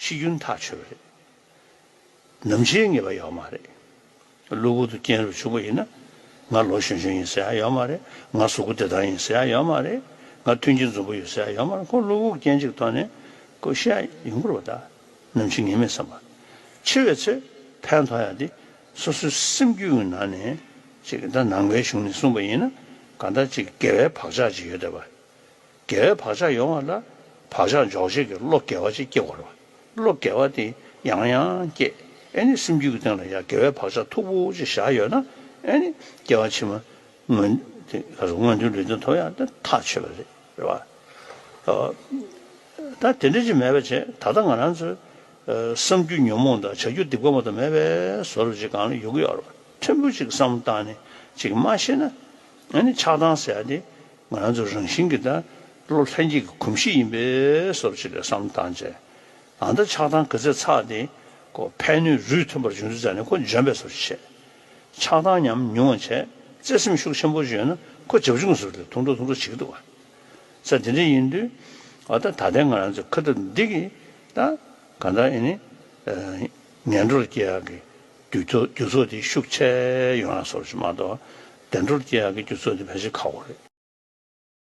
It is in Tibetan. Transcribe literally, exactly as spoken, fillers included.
ཤི་རྒྱུན་ཐག་ཆོད་པ་རེད། ནམ་འཆིའི་ངེས་པ་ཡོད་མ་རེད། གློ་བུར་དུ་རྐྱེན་རབ་བྱུང་བ་ཡིན་ན། ང་ལོ་གཞོན་གཞོན་ཡིན་ཟེར་ཡ་ཡོད་མ་རེད། ང་གཟུགས་པོ་བདེ་ཐང་ཡིན་ཟེར་ཡ་ཡོད་མ་རེད། ང་མཐུན་རྐྱེན་འཛོམས་པོ་ཡོད་ཟེར་ཡ་ཡོད་མ་རེད། ཁོ་གློ་བུར་རྐྱེན་གཅིག་ཐོག་ནས་ཁོ་ཤི་ཡ་ཡོང་གི་རེད་པ། ད་ནམ་འཆི་ངེས་མེད་བསམ་པ། འཆི་བའི་ཚེ་ཕན་ཐོགས་ཡ་དེ་སོ་སོའི་སེམས་རྒྱུད་ཀྱི་ནང་ནས་ཅིག་ད་ནང་པའི་གཞུང་ནས་གསུངས་པ་ཡིན་ན། གང་ལྟར་ཅིག་དགེ་བའི་བག་ཆགས་ཅིག་ཡོད་བསྡད་པ། དགེ་བའི་བག་ཆགས་ཡོང་བ་ལ་བག་ཆགས་འཇོག་བྱེད་ཀྱི་བློ་དགེ་བ་ཅིག་སྐྱེ་དགོས་རེད་བ། བློ་དགེ་བ་དེ་ཡང་ཡང་སྐྱེ། ཨེ་ནི་སེམས་རྒྱུད་ཀྱི་སྟེང་ལ་ཡང་དགེ་བའི་བག་ཆགས་མཐུག་པོ་ཅིག་བཞག་ཡོད་ན། ཨེ་ནི་སྐྱེ་བ་ཕྱི་མ་མངོན། དེ་ག་རེ་ཟེར། མངོན་མཐོའི་ལུས་རྟེན་ཐོབ་ཡག་དེ་ཐག་ཆོད་པ་རེད། རེད་བ། ཨ། ད་དེ་འདྲ་ཅིག་མེད་པ་བྱས། ད་ལྟ་ང་རང་ཚོའི་ཨ་བསམ་རྒྱུ་ཉོན་མོངས་དང་བྱ་རྒྱུ་སྡིག་པ་མ་གཏོགས་མེད་པའི་བཟོ་འདྲ་ཅིག་སྒང་ལ་ཡོང་གི་ཡོད་རེད་བ། ཕྲན་བུ་ཅིག་བསམ་བློ་བཏང་ནས་ཅིག་མ་ཤེས་ན། ཨ་ནི་ཆགས་སྡང་ཟེར་ཡ་དེ་ང་རང་ཚོ་རང་བཞིན་གྱི་ད་བློ་ལྷན་སྐྱེས་ཀྱི་གོམས་གཤིས་ཡིན་པའི་བཟོ་འདྲ་ཅིག་ལ་བསམ་བློ་བཏང་བྱས། ཨ། ད་ཆགས་སྡང་ག་ཚོད་ཚ་དེ་ཁོ་ཕན་གནོད་རུས་མཐུན་པར་འབྱུང་དུས་ཙ་ནས་ཁོ་འཇོན་པའི་བཟོ་འདྲ་བྱས། ཆགས་སྡང་ཉམས་ཉུང་བ་བྱས། བརྩེ་སེམས་ཤུགས་ཆེན་པོ་ཅིག་ཡོད་ན་ཁོ་བྱབ་ཆུང་བཟོ་འདྲ་ཐུང་ཐུང་ཐུང་ཐུང་བྱེད་ཀྱི་འདུག་བ། ས་དེ་འདྲ་ཡིན་དུས། ཨ། ད་ད་ལྟའི་ང་རང་ཚོའི་ཁ་ཐུག་འདི་གིས་ད་གང་ལྟར་ཨེ་ནི་ཨ་ངན་འགྲོར་སྐྱེ་ཡག་གི་རྒྱུ་ཚོགས། རྒྱུ་ཚོགས་དེ་ཤུགས་ཆེ་ཡོང་ཡག་བཟོ་འདྲ་ཅིག་མ་གཏོགས། བདེ་འགྲོར་སྐྱེ་ཡག་གི་རྒྱུ་ཚོགས་དེ་ཕལ་ཆེར་ཁག་པོ་རེད།